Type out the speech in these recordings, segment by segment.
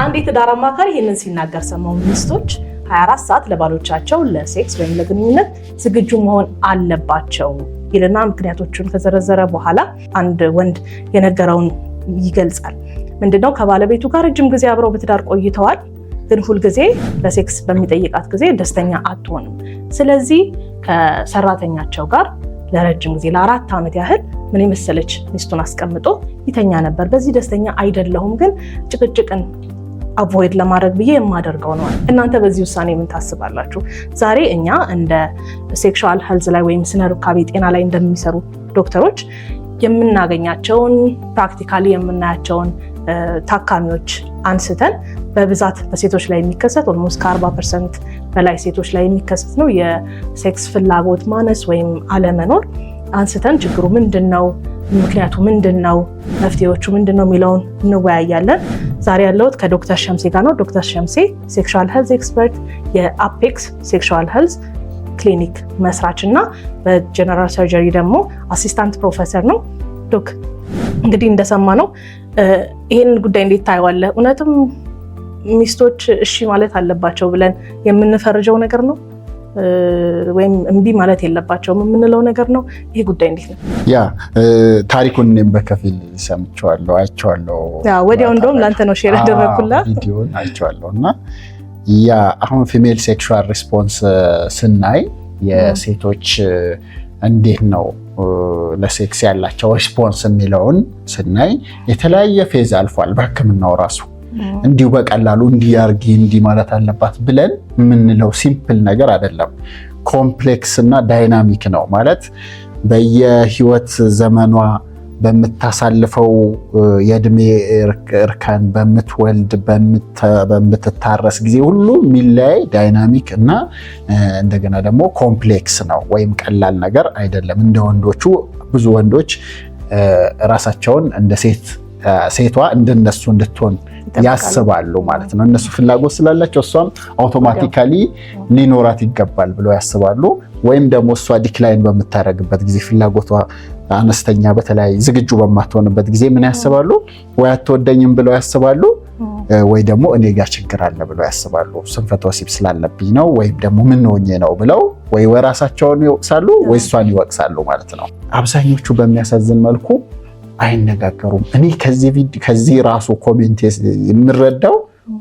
አንድ የትዳር አማካሪ ይህንን ሲናገር ሰማሁ። ሚስቶች 24 ሰዓት ለባሎቻቸው ለሴክስ ወይም ለግንኙነት ዝግጁ መሆን አለባቸው ይልና ምክንያቶቹን ከዘረዘረ በኋላ አንድ ወንድ የነገረውን ይገልጻል። ምንድነው? ከባለቤቱ ጋር ረጅም ጊዜ አብረው በትዳር ቆይተዋል። ግን ሁልጊዜ ለሴክስ በሚጠይቃት ጊዜ ደስተኛ አትሆንም። ስለዚህ ከሰራተኛቸው ጋር ለረጅም ጊዜ ለ4 ዓመት ያህል ምን የመሰለች ሚስቱን አስቀምጦ ይተኛ ነበር። በዚህ ደስተኛ አይደለሁም፣ ግን ጭቅጭቅን avoid ለማድረግ ብዬ የማደርገው ነው። እናንተ በዚህ ውሳኔ ምን ታስባላችሁ? ዛሬ እኛ እንደ sexual health ላይ ወይም ስነ ሩካቤ ጤና ላይ እንደሚሰሩ ዶክተሮች የምናገኛቸውን፣ practically የምናያቸውን ታካሚዎች አንስተን በብዛት በሴቶች ላይ የሚከሰት፣ almost ከ40% በላይ ሴቶች ላይ የሚከሰት ነው የሴክስ ፍላጎት ማነስ ወይም አለመኖር አንስተን ችግሩ ምንድን ነው፣ ምክንያቱ ምንድን ነው፣ መፍትሄዎቹ ምንድን ነው የሚለውን እንወያያለን። ዛሬ ያለሁት ከዶክተር ሸምሴ ጋር ነው። ዶክተር ሸምሴ sexual health expert፣ የ Apex Sexual Health Clinic መስራች እና በ general surgery ደግሞ assistant professor ነው። Doc፣ እንግዲህ እንደሰማነው ይሄንን ጉዳይ እንዴት ታየዋለህ? እውነትም ሚስቶች እሺ ማለት አለባቸው ብለን የምንፈርጀው ነገር ነው ወይም እምቢ ማለት የለባቸውም የምንለው ነገር ነው? ይሄ ጉዳይ እንዴት ነው? Yeah፣ ታሪኩን እኔም በከፊል ሰምቼዋለሁ፣ አይቼዋለሁ። ወዲያው እንደውም ለአንተ ነው share ያደረግኩላ። ቪዲዮን አይቼዋለሁ። እና yeah፣ አሁን female sexual response ስናይ የሴቶች እንዴት ነው ለሴክስ ያላቸው response የሚለውን ስናይ የተለያየ phase አልፏል። በሕክምናው ራሱ እንዲሁ በቀላሉ እንዲህ አርጊ፣ እንዲህ ማለት አለባት ብለን የምንለው simple ነገር አይደለም። Complex እና dynamic ነው። ማለት በየህይወት ዘመኗ በምታሳልፈው የእድሜ እርከን፣ በምትወልድ፣ በምትታረስ ጊዜ ሁሉ የሚለያይ dynamic እና እንደገና ደግሞ complex ነው ወይም ቀላል ነገር አይደለም። እንደ ወንዶቹ ብዙ ወንዶች ራሳቸውን እንደ ሴት፣ ሴቷ እንደነሱ እንድትሆን ያስባሉ ማለት ነው። እነሱ ፍላጎት ስላላቸው እሷም automatically ሊኖራት ይገባል ብለው ያስባሉ። ወይም ደግሞ እሷ decline በምታደርግበት ጊዜ፣ ፍላጎቷ አነስተኛ፣ በተለያየ ዝግጁ በማትሆንበት ጊዜ ምን ያስባሉ? ወይ አትወደኝም ብለው ያስባሉ፣ ወይ ደግሞ እኔ ጋር ችግር አለ ብለው ያስባሉ። ስንፈተ ወሲብ ስላለብኝ ነው ወይም ደግሞ ምን ሆኜ ነው ብለው ወይ ራሳቸውን ይወቅሳሉ ወይ እሷን ይወቅሳሉ ማለት ነው። አብዛኞቹ በሚያሳዝን መልኩ አይነጋገሩም። እኔ ከዚህ ራሱ comment የምረዳው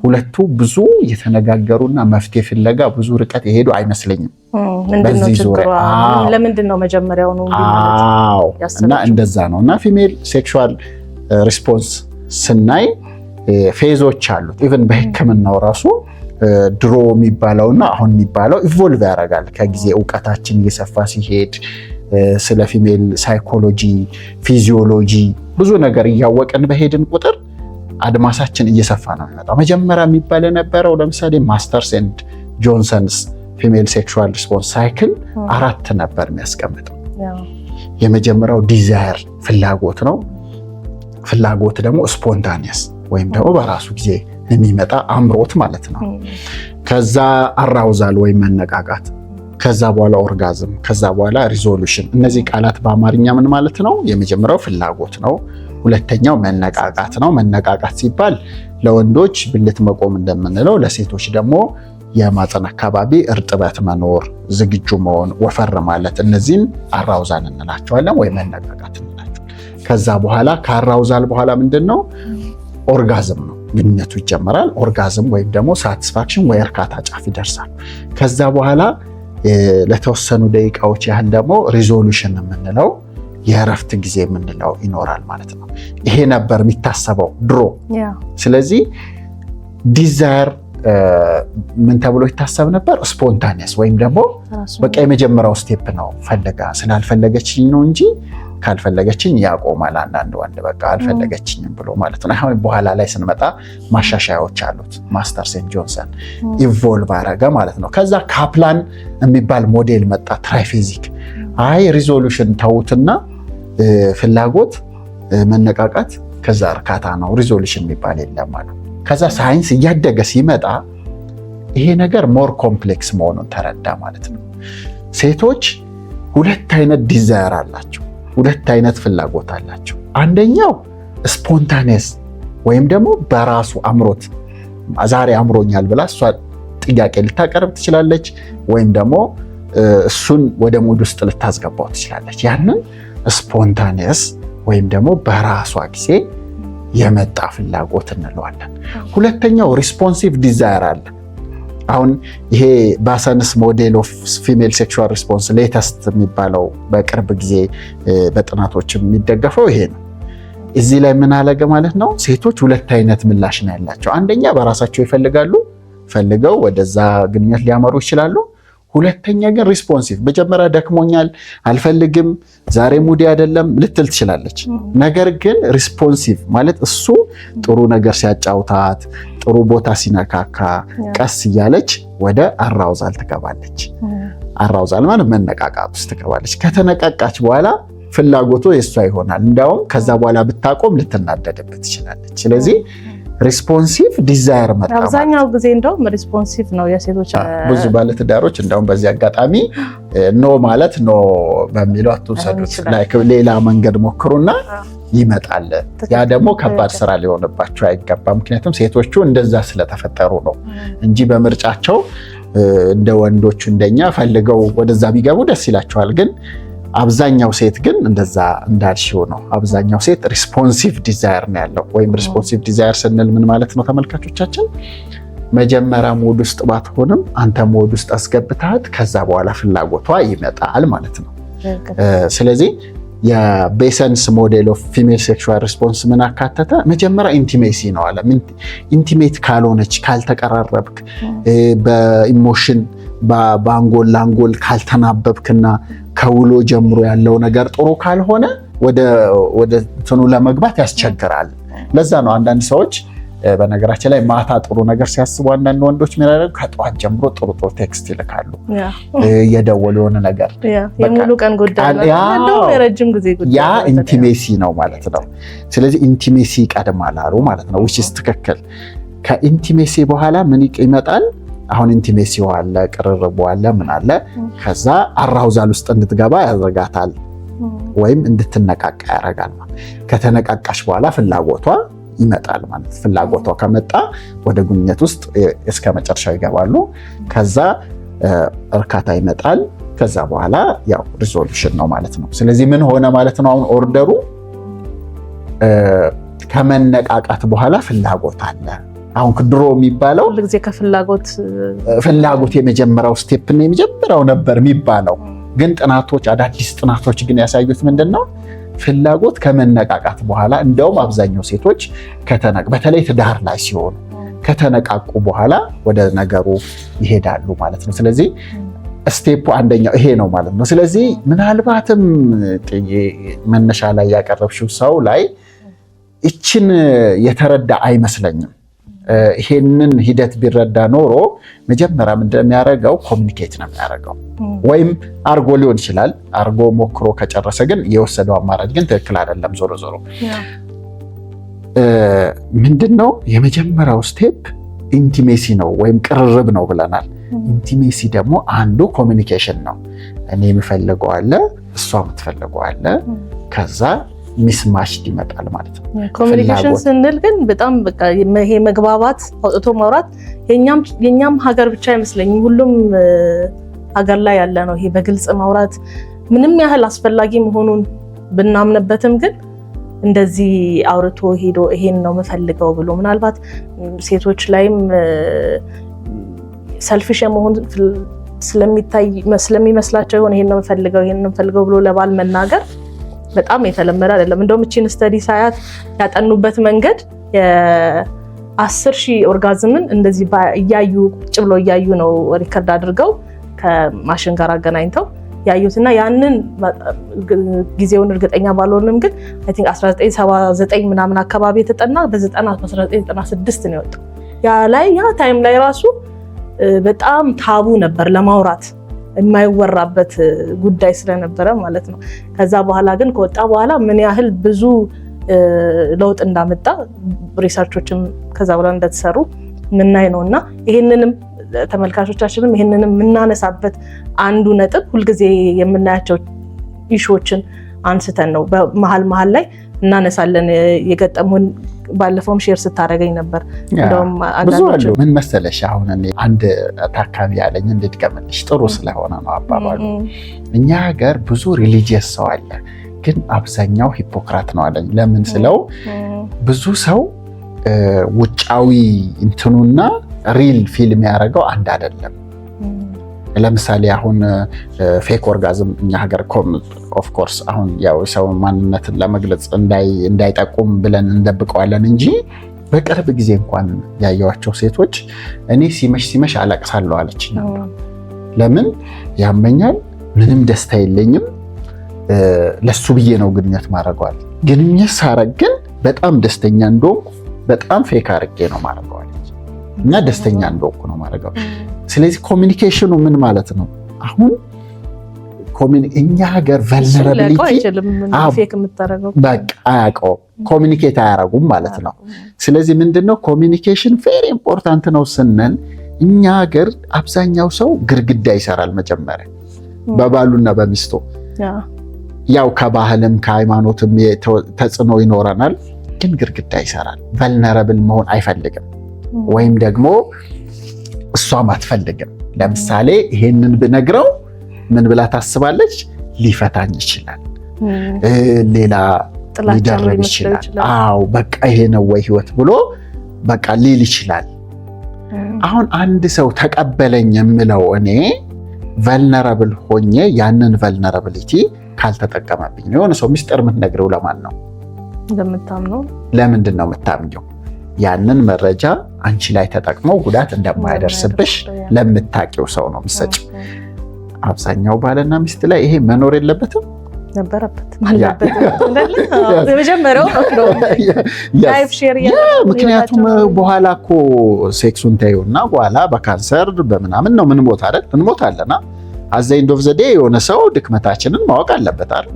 ሁለቱ ብዙ የተነጋገሩና መፍትሄ ፍለጋ ብዙ ርቀት የሄዱ አይመስለኝም። ምንድነው ችግሯ? ለምንድን ነው መጀመሪያውኑ? አዎ፣ እና እንደዛ ነው። እና female sexual response ስናይ phase ኦች አሉት። Even በሕክምናው ራሱ ድሮ የሚባለውና አሁን የሚባለው evolve ያደርጋል። ከጊዜ እውቀታችን እየሰፋ ሲሄድ ስለ female psychology፣ physiology ብዙ ነገር እያወቅን በሄድን ቁጥር አድማሳችን እየሰፋ ነው የሚመጣው። መጀመሪያ የሚባል የነበረው ለምሳሌ Masters and Johnson's female sexual response cycle አራት ነበር የሚያስቀምጠው። የመጀመሪያው desire ፍላጎት ነው። ፍላጎት ደግሞ spontaneous ወይም ደግሞ በራሱ ጊዜ የሚመጣ አምሮት ማለት ነው። ከዛ arousal ወይም መነቃቃት፣ ከዛ በኋላ orgasm፣ ከዛ በኋላ resolution። እነዚህ ቃላት በአማርኛ ምን ማለት ነው? የመጀመሪያው ፍላጎት ነው። ሁለተኛው መነቃቃት ነው። መነቃቃት ሲባል ለወንዶች ብልት መቆም እንደምንለው፣ ለሴቶች ደግሞ የማህፀን አካባቢ እርጥበት መኖር፣ ዝግጁ መሆን፣ ወፈር ማለት፣ እነዚህን arousal እንላቸዋለን ወይ መነቃቃት እንላቸዋለን። ከዛ በኋላ ከ arousal በኋላ ምንድን ነው? Orgasm ነው። ግንኙነቱ ይጀመራል። Orgasm ወይም ደግሞ satisfaction ወይ እርካታ ጫፍ ይደርሳል። ከዛ በኋላ ለተወሰኑ ደቂቃዎች ያህል ደግሞ resolution የምንለው፣ የእረፍት ጊዜ የምንለው ይኖራል ማለት ነው። ይሄ ነበር የሚታሰበው ድሮ። ስለዚህ desire ምን ተብሎ ይታሰብ ነበር? Spontaneous ወይም ደግሞ በቃ የመጀመሪያው step ነው። ፈልጋ ስላልፈለገችኝ ነው እንጂ ካልፈለገችኝ ያቆማል። አንዳንድ ወንድ በቃ አልፈለገችኝም ብሎ ማለት ነው። አሁን በኋላ ላይ ስንመጣ ማሻሻያዎች አሉት። Masters and Johnson evolve አረገ ማለት ነው። ከዛ Kaplan የሚባል ሞዴል መጣ፣ triphasic። አይ፣ resolution ተዉትና ፍላጎት፣ መነቃቃት፣ ከዛ እርካታ ነው። Resolution የሚባል የለም ማለት። ከዛ ሳይንስ እያደገ ሲመጣ ይሄ ነገር more complex መሆኑን ተረዳ ማለት ነው። ሴቶች ሁለት አይነት desire አላቸው። ሁለት አይነት ፍላጎት አላቸው። አንደኛው spontaneous ወይም ደግሞ በራሱ አምሮት ዛሬ አምሮኛል ብላ እሷ ጥያቄ ልታቀርብ ትችላለች፣ ወይም ደግሞ እሱን ወደ mood ውስጥ ልታስገባው ትችላለች። ያንን spontaneous ወይም ደግሞ በራሷ ጊዜ የመጣ ፍላጎት እንለዋለን። ሁለተኛው responsive desire አለ። አሁን ይሄ Basson's model of female sexual response latest የሚባለው በቅርብ ጊዜ በጥናቶች የሚደገፈው ይሄ ነው። እዚህ ላይ ምን አለገ ማለት ነው? ሴቶች ሁለት አይነት ምላሽ ነው ያላቸው። አንደኛ በራሳቸው ይፈልጋሉ፣ ፈልገው ወደዛ ግንኙነት ሊያመሩ ይችላሉ። ሁለተኛ ግን responsive፣ መጀመሪያ ደክሞኛል፣ አልፈልግም፣ ዛሬ mood ኤ አይደለም ልትል ትችላለች። ነገር ግን responsive ማለት እሱ ጥሩ ነገር ሲያጫውታት፣ ጥሩ ቦታ ሲነካካ፣ ቀስ እያለች ወደ arousal ትገባለች። Arousal ማለት መነቃቃት ውስጥ ትገባለች። ከተነቃቃች በኋላ ፍላጎቱ የእሷ ይሆናል። እንዲያውም ከዛ በኋላ ብታቆም ልትናደድበት ትችላለች። ስለዚህ responsive desire መጣ። አብዛኛው ጊዜ እንደውም responsive ነው የሴቶች። ብዙ ባለትዳሮች እንደውም በዚህ አጋጣሚ no ማለት no በሚለው አትውሰዱት። Like ሌላ መንገድ ሞክሩና ይመጣል። ያ ደግሞ ከባድ ስራ ሊሆንባቸው አይገባም። ምክንያቱም ሴቶቹ እንደዛ ስለተፈጠሩ ነው እንጂ በምርጫቸው እንደ ወንዶቹ እንደኛ ፈልገው ወደዛ ቢገቡ ደስ ይላቸዋል። ግን አብዛኛው ሴት ግን እንደዛ እንዳልሽው ነው። አብዛኛው ሴት responsive desire ነው ያለው። ወይም responsive desire ስንል ምን ማለት ነው ተመልካቾቻችን? መጀመሪያ mood ውስጥ ባትሆንም አንተ mood ውስጥ አስገብታት ከዛ በኋላ ፍላጎቷ ይመጣል ማለት ነው። ስለዚህ የ Basson's model of female sexual response ምን አካተተ? መጀመሪያ intimacy ነው አለ። Intimate ካልሆነች፣ ካልተቀራረብክ፣ በ emotion በአንጎል ለአንጎል ካልተናበብክና ከውሎ ጀምሮ ያለው ነገር ጥሩ ካልሆነ ወደ እንትኑ ለመግባት ያስቸግራል። ለዛ ነው አንዳንድ ሰዎች በነገራችን ላይ ማታ ጥሩ ነገር ሲያስቡ አንዳንድ ወንዶች ምን ያደርጉ፣ ከጠዋት ጀምሮ ጥሩ ጥሩ text ይልካሉ፣ እየደወሉ የሆነ ነገር። የሙሉ ቀን ጉዳይ ነው፣ የረጅም ጊዜ ጉዳይ። ያ intimacy ነው ማለት ነው። ስለዚህ intimacy ይቀድማል አሉ ማለት ነው። Which is ትክክል። ከ intimacy በኋላ ምን ይመጣል? አሁን intimacy ው አለ፣ ቅርርቡ አለ፣ ምን አለ። ከዛ arousal ውስጥ እንድትገባ ያደርጋታል፣ ወይም እንድትነቃቃ ያደርጋል። ከተነቃቃሽ በኋላ ፍላጎቷ ይመጣል ማለት። ፍላጎቷ ከመጣ ወደ ግንኙነት ውስጥ እስከ መጨረሻው ይገባሉ። ከዛ እርካታ ይመጣል። ከዛ በኋላ ያው resolution ነው ማለት ነው። ስለዚህ ምን ሆነ ማለት ነው? አሁን order ኡ ከመነቃቃት በኋላ ፍላጎት አለ። አሁን ድሮ የሚባለው ሁልጊዜ ከፍላጎት ፍላጎት የመጀመሪያው step ነው የመጀመሪያው ነበር የሚባለው። ግን ጥናቶች፣ አዳዲስ ጥናቶች ግን ያሳዩት ምንድን ነው? ፍላጎት ከመነቃቃት በኋላ፣ እንደውም አብዛኛው ሴቶች በተለይ ትዳር ላይ ሲሆኑ ከተነቃቁ በኋላ ወደ ነገሩ ይሄዳሉ ማለት ነው። ስለዚህ step ኡ አንደኛው ይሄ ነው ማለት ነው። ስለዚህ ምናልባትም መነሻ ላይ ያቀረብሽው ሰው ላይ ይችን የተረዳ አይመስለኝም። ይሄንን ሂደት ቢረዳ ኖሮ መጀመሪያ ምንድን ነው የሚያደርገው? Communicate ነው የሚያደርገው። ወይም አርጎ ሊሆን ይችላል። አርጎ ሞክሮ ከጨረሰ ግን የወሰደው አማራጭ ግን ትክክል አይደለም። ዞሮ ዞሮ ምንድን ነው የመጀመሪያው step intimacy ነው ወይም ቅርርብ ነው ብለናል። Intimacy ደግሞ አንዱ communication ነው። እኔ የምፈልገው አለ፣ እሷ የምትፈልገው አለ። ከዛ mismatch ይመጣል ማለት ነው። Communication ስንል ግን በጣም በቃ ይሄ መግባባት፣ አውጥቶ ማውራት የኛም ሀገር ብቻ አይመስለኝም፣ ሁሉም ሀገር ላይ ያለ ነው። ይሄ በግልጽ ማውራት ምንም ያህል አስፈላጊ መሆኑን ብናምንበትም ግን እንደዚህ አውርቶ ሄዶ ይሄን ነው የምፈልገው ብሎ ምናልባት ሴቶች ላይም selfish የመሆን ስለሚታይ ስለሚመስላቸው ይሆን ይሄን ነው የምፈልገው፣ ይሄን ነው የምፈልገው ብሎ ለባል መናገር በጣም የተለመደ አይደለም። እንደውም እቺን study ሳያት ያጠኑበት መንገድ የ10,000 orgasm ን እንደዚህ እያዩ፣ ቁጭ ብለው እያዩ ነው record አድርገው ከማሽን ጋር አገናኝተው ያዩት። እና ያንን ጊዜውን እርግጠኛ ባልሆንም ግን I think 1979 ምናምን አካባቢ የተጠና በ1996 ነው የወጣው። ያ ላይ ያ time ላይ ራሱ በጣም taboo ነበር ለማውራት፣ የማይወራበት ጉዳይ ስለነበረ ማለት ነው። ከዛ በኋላ ግን ከወጣ በኋላ ምን ያህል ብዙ ለውጥ እንዳመጣ research ኦችም ከዛ በኋላ እንደተሰሩ የምናይ ነው። እና ይህንንም ተመልካቾቻችንም ይህንንም የምናነሳበት አንዱ ነጥብ ሁልጊዜ የምናያቸው issue ዎችን አንስተን ነው። በመሀል መሀል ላይ እናነሳለን። የገጠሙን ባለፈውም share ስታደርገኝ ነበር። እንደውም ብዙ አሉ። ምን መሰለሽ፣ አሁን እኔ አንድ ታካሚ ያለኝ እንድድገምልሽ ጥሩ ስለሆነ ነው አባባሉ። እኛ ሀገር ብዙ religious ሰው አለ፣ ግን አብዛኛው hypocrite ነው አለኝ። ለምን ስለው ብዙ ሰው ውጫዊ እንትኑና real feel የሚያደርገው አንድ አይደለም። ለምሳሌ አሁን fake orgasm እኛ ሀገር of course አሁን ያው ሰው ማንነትን ለመግለጽ እንዳይጠቁም ብለን እንደብቀዋለን እንጂ በቅርብ ጊዜ እንኳን ያየኋቸው ሴቶች እኔ ሲመሽ ሲመሽ አለቅሳለሁ አለችኝ። ለምን ያመኛል፣ ምንም ደስታ የለኝም፣ ለሱ ብዬ ነው ግንኙነት ማድረገዋል። ግንኙነት ሳረግ ግን በጣም ደስተኛ እንደሆንኩ በጣም fake አድርጌ ነው ማድረገው አለች እና ደስተኛ እንደሆንኩ ነው ማድረገው። ስለዚህ communication ኑ ምን ማለት ነው? አሁን እኛ ሀገር vulnerability በቃ አያውቀውም፣ communicate አያረጉም ማለት ነው። ስለዚህ ምንድነው communication very important ነው ስንል እኛ ሀገር አብዛኛው ሰው ግድግዳ ይሰራል መጀመሪያ በባሉና በሚስቱ። ያው ከባህልም ከሃይማኖትም ተጽዕኖ ይኖረናል፣ ግን ግድግዳ ይሰራል። Vulnerable መሆን አይፈልግም ወይም ደግሞ እሷም አትፈልግም። ለምሳሌ ይሄንን ብነግረው ምን ብላ ታስባለች? ሊፈታኝ ይችላል፣ ሌላ ሊደረግ ይችላል። አዎ በቃ ይሄ ነው ወይ ህይወት ብሎ በቃ ሊል ይችላል። አሁን አንድ ሰው ተቀበለኝ የምለው እኔ vulnerable ሆኜ ያንን vulnerability ካልተጠቀመብኝ ነው። የሆነ ሰው ሚስጥር የምትነግረው ለማን ነው? ለምታምነው። ለምንድን ነው የምታምኘው? ያንን መረጃ አንቺ ላይ ተጠቅሞ ጉዳት እንደማያደርስብሽ ለምታውቂው ሰው ነው የምትሰጪው። አብዛኛው ባልና ሚስት ላይ ይሄ መኖር የለበትም። ነበረበት አለበት። የመጀመሪያው ምክንያቱም በኋላ እኮ ሴክሱን ተይውና በኋላ በካንሰር በምናምን ነው ምንሞት አይደል? እንሞታለና at the end of the day የሆነ ሰው ድክመታችንን ማወቅ አለበት አይደል?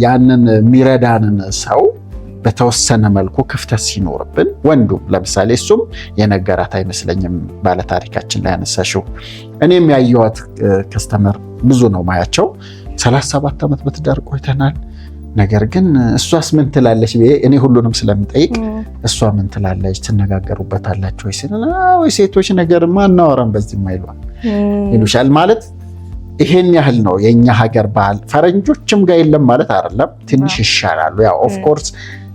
ያንን የሚረዳንን ሰው በተወሰነ መልኩ ክፍተት ሲኖርብን ወንዱም ለምሳሌ እሱም የነገራት አይመስለኝም። ባለታሪካችን ላይ ያነሳሽው እኔም ያየኋት customer ብዙ ነው ማያቸው። 37 ዓመት በትዳር ቆይተናል። ነገር ግን እሷስ ምን ትላለች ብዬ እኔ ሁሉንም ስለምጠይቅ እሷ ምን ትላለች ትነጋገሩበታላችሁ ወይ ስል ወይ ሴቶች ነገርማ አናወራም በዚህ ይሏል ይሉሻል። ማለት ይሄን ያህል ነው የእኛ ሀገር ባህል። ፈረንጆችም ጋር የለም ማለት አይደለም፣ ትንሽ ይሻላሉ። ያው of course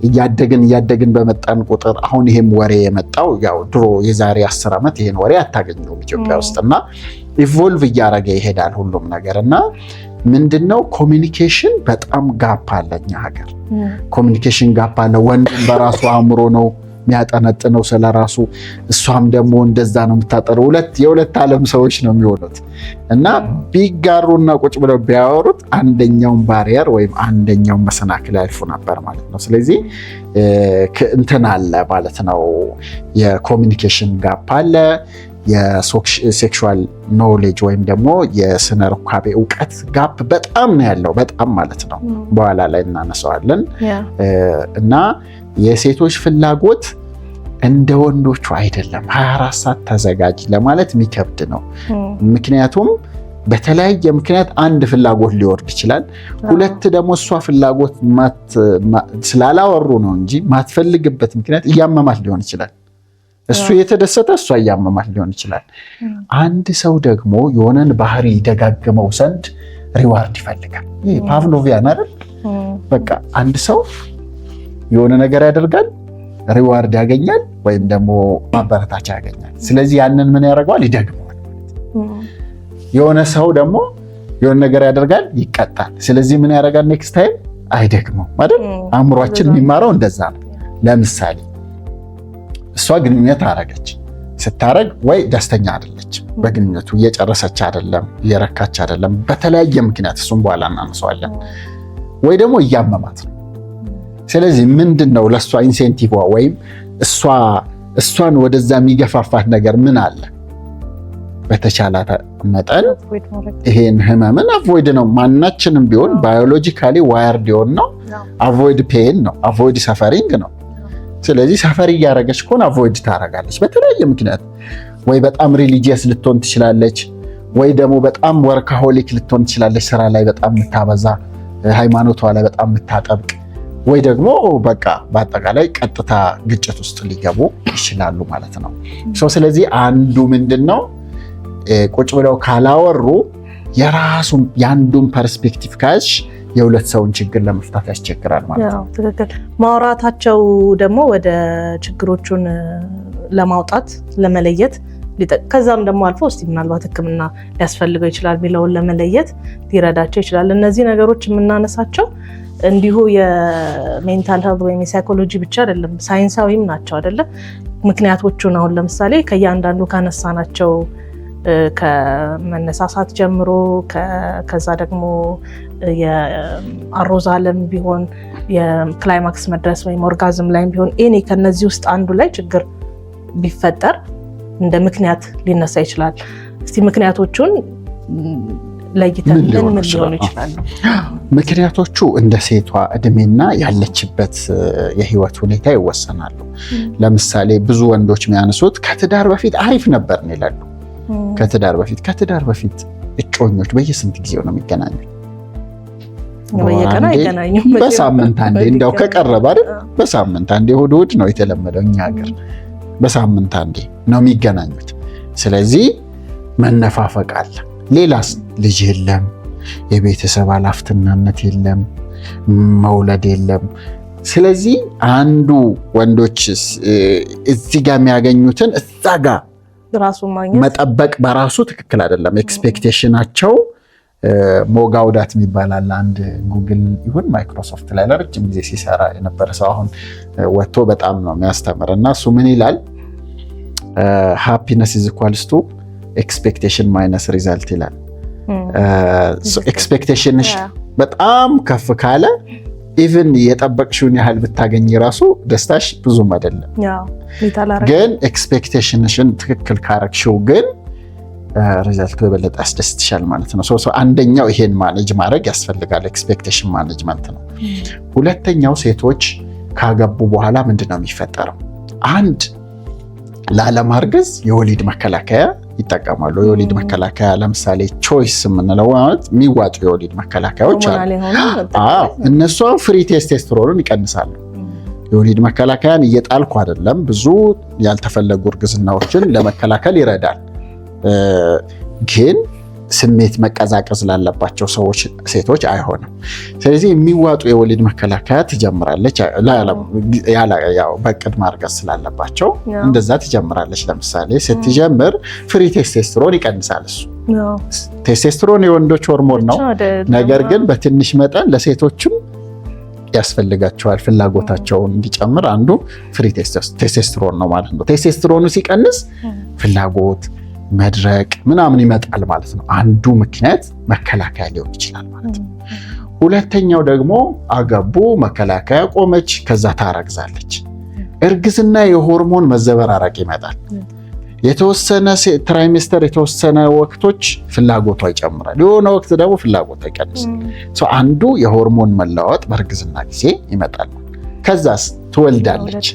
እያደግን እያደግን በመጣን ቁጥር አሁን ይሄም ወሬ የመጣው ያው ድሮ የዛሬ 10 ዓመት ይሄን ወሬ አታገኘውም ኢትዮጵያ ውስጥ እና evolve እያደረገ ይሄዳል ሁሉም ነገር። እና ምንድነው communication በጣም gap አለ እኛ ሀገር፣ communication gap አለ። ወንድም በራሱ አእምሮ ነው የሚያጠነጥነው ስለራሱ፣ እሷም ደግሞ እንደዛ ነው የምታጠረው። ሁለት የሁለት ዓለም ሰዎች ነው የሚሆኑት እና ቢጋሩና ቁጭ ብለው ቢያወሩት አንደኛውን barrier ወይም አንደኛውን መሰናክል ያልፉ ነበር ማለት ነው። ስለዚህ እንትን አለ ማለት ነው፣ የ communication gap አለ። የ sexual knowledge ወይም ደግሞ የስነ ሩካቤ እውቀት gap በጣም ነው ያለው፣ በጣም ማለት ነው። በኋላ ላይ እናነሳዋለን። እና የሴቶች ፍላጎት እንደ ወንዶቹ አይደለም። 24 ሰዓት ተዘጋጅ ለማለት የሚከብድ ነው። ምክንያቱም በተለያየ ምክንያት አንድ ፍላጎት ሊወርድ ይችላል። ሁለት ደግሞ እሷ ፍላጎት ስላላወሩ ነው እንጂ ማትፈልግበት ምክንያት እያመማት ሊሆን ይችላል። እሱ የተደሰተ እሷ እያመማት ሊሆን ይችላል። አንድ ሰው ደግሞ የሆነን ባህሪ ደጋግመው ዘንድ reward ይፈልጋል። ይህ Pavlovian አይደል? በቃ አንድ ሰው የሆነ ነገር ያደርጋል፣ reward ያገኛል ወይም ደግሞ ማበረታቻ ያገኛል። ስለዚህ ያንን ምን ያደርገዋል? ይደግመዋል። የሆነ ሰው ደግሞ የሆነ ነገር ያደርጋል፣ ይቀጣል። ስለዚህ ምን ያደርጋል? Next time አይደግመው አይደል? አእምሯችን የሚማረው እንደዛ ነው። ለምሳሌ እሷ ግንኙነት አረገች። ስታረግ ወይ ደስተኛ አይደለች በግንኙነቱ፣ እየጨረሰች አይደለም፣ እየረካች አይደለም፣ በተለያየ ምክንያት እሱም በኋላ እናነሳዋለን። ወይ ደግሞ እያመማት ነው። ስለዚህ ምንድን ነው ለእሷ incentive ወይም እሷን ወደዛ የሚገፋፋት ነገር ምን አለ? በተቻላት መጠን ይሄን ህመምን avoid ነው። ማናችንም ቢሆን biologically wired የሆን ነው avoid pain ነው፣ avoid suffering ነው። ስለዚህ suffer እያደረገች ከሆነ avoid ታደርጋለች በተለያየ ምክንያት። ወይ በጣም religious ልትሆን ትችላለች፣ ወይ ደግሞ በጣም workaholic ልትሆን ትችላለች፣ ስራ ላይ በጣም የምታበዛ፣ ሃይማኖቷ ላይ በጣም የምታጠብቅ፣ ወይ ደግሞ በቃ በአጠቃላይ ቀጥታ ግጭት ውስጥ ሊገቡ ይችላሉ ማለት ነው። ስለዚህ አንዱ ምንድን ነው፣ ቁጭ ብለው ካላወሩ የራሱን የአንዱን perspective ካሽ የሁለት ሰውን ችግር ለመፍታት ያስቸግራል ማለት ነው። ትክክል። ማውራታቸው ደግሞ ወደ ችግሮቹን ለማውጣት፣ ለመለየት፣ ከዛም ደግሞ አልፎ እስቲ ምናልባት ሕክምና ሊያስፈልገው ይችላል የሚለውን ለመለየት ሊረዳቸው ይችላል። እነዚህ ነገሮች የምናነሳቸው እንዲሁ የ mental health ወይም የ psychology ብቻ አይደለም፣ ሳይንሳዊም ናቸው አይደለ? ምክንያቶቹን አሁን ለምሳሌ ከእያንዳንዱ ካነሳናቸው ከመነሳሳት ጀምሮ፣ ከዛ ደግሞ የ arousal ም ቢሆን፣ የ climax መድረስ ወይም orgasm ላይም ቢሆን፣ any ከነዚህ ውስጥ አንዱ ላይ ችግር ቢፈጠር እንደ ምክንያት ሊነሳ ይችላል። እስቲ ምክንያቶቹን ለይተን ምን ምን ሊሆኑ ይችላሉ? ምክንያቶቹ እንደ ሴቷ እድሜና ያለችበት የህይወት ሁኔታ ይወሰናሉ። ለምሳሌ ብዙ ወንዶች የሚያነሱት ከትዳር በፊት አሪፍ ነበርን ይላሉ። ከትዳር በፊት እጮኞች በየስንት ጊዜው ነው የሚገናኙት? በየቀኑ አይገናኙም። በሳምንት አንዴ እንዲያው ከቀረበ አይደል? በሳምንት አንዴ፣ እሑድ እሑድ ነው የተለመደው እኛ ሀገር። በሳምንት አንዴ ነው የሚገናኙት። ስለዚህ መነፋፈቅ አለ። ሌላስ? ልጅ የለም፣ የቤተሰብ ኃላፊነት የለም፣ መውለድ የለም። ስለዚህ አንዱ ወንዶች እዚህ ጋር የሚያገኙትን እዛ ጋር ራሱ ማግኘት መጠበቅ በራሱ ትክክል አይደለም። Expectation ኣቸው፣ ሞ ጋውዳት የሚባል አለ። አንድ ጉግል ይሁን ማይክሮሶፍት ላይ ለረጅም ጊዜ ሲሰራ የነበረ ሰው፣ አሁን ወጥቶ በጣም ነው የሚያስተምር እና እሱ ምን ይላል? "Happiness is equals to expectation minus result" ይላል። Expectation ሽ በጣም ከፍ ካለ even የጠበቅሽውን ያህል ብታገኝ ራሱ ደስታሽ ብዙም አይደለም። ግን expectation ሽን ትክክል ካረግሽው ግን result ኡ የበለጠ ያስደስትሻል ማለት ነው። So አንደኛው ይሄን manage ማድረግ ያስፈልጋል። Expectation management ነው። ሁለተኛው ሴቶች ካገቡ በኋላ ምንድን ነው የሚፈጠረው? አንድ፣ ላለማርገዝ የወሊድ መከላከያ ይጠቀማሉ። የወሊድ መከላከያ ለምሳሌ choice የምንለው፣ ማለት የሚዋጡ የወሊድ መከላከያዎች አሉ። እነሱ free testosterone ን ይቀንሳሉ። የወሊድ መከላከያን እየጣልኩ አይደለም፣ ብዙ ያልተፈለጉ እርግዝናዎችን ለመከላከል ይረዳል። ግን ስሜት መቀዛቀዝ ላለባቸው ሰዎች፣ ሴቶች አይሆንም። ስለዚህ የሚዋጡ የወሊድ መከላከያ ትጀምራለች። በእቅድ ማርገዝ ስላለባቸው እንደዛ ትጀምራለች። ለምሳሌ ስትጀምር free testosterone ይቀንሳል። እሱ ቴስቴስትሮን የወንዶች ሆርሞን ነው። ነገር ግን በትንሽ መጠን ለሴቶችም ያስፈልጋቸዋል። ፍላጎታቸውን እንዲጨምር አንዱ free testosterone ነው ማለት ነው። ቴስቴስትሮኑ ሲቀንስ ፍላጎት መድረቅ ምናምን ይመጣል ማለት ነው። አንዱ ምክንያት መከላከያ ሊሆን ይችላል ማለት ነው። ሁለተኛው ደግሞ አገቡ፣ መከላከያ ቆመች፣ ከዛ ታረግዛለች። እርግዝና የሆርሞን መዘበራረቅ ይመጣል። የተወሰነ trimester፣ የተወሰነ ወቅቶች ፍላጎቷ ይጨምራል፣ የሆነ ወቅት ደግሞ ፍላጎቷ ይቀንሳል። አንዱ የሆርሞን መለዋወጥ በእርግዝና ጊዜ ይመጣል። ከዛስ ትወልዳለች።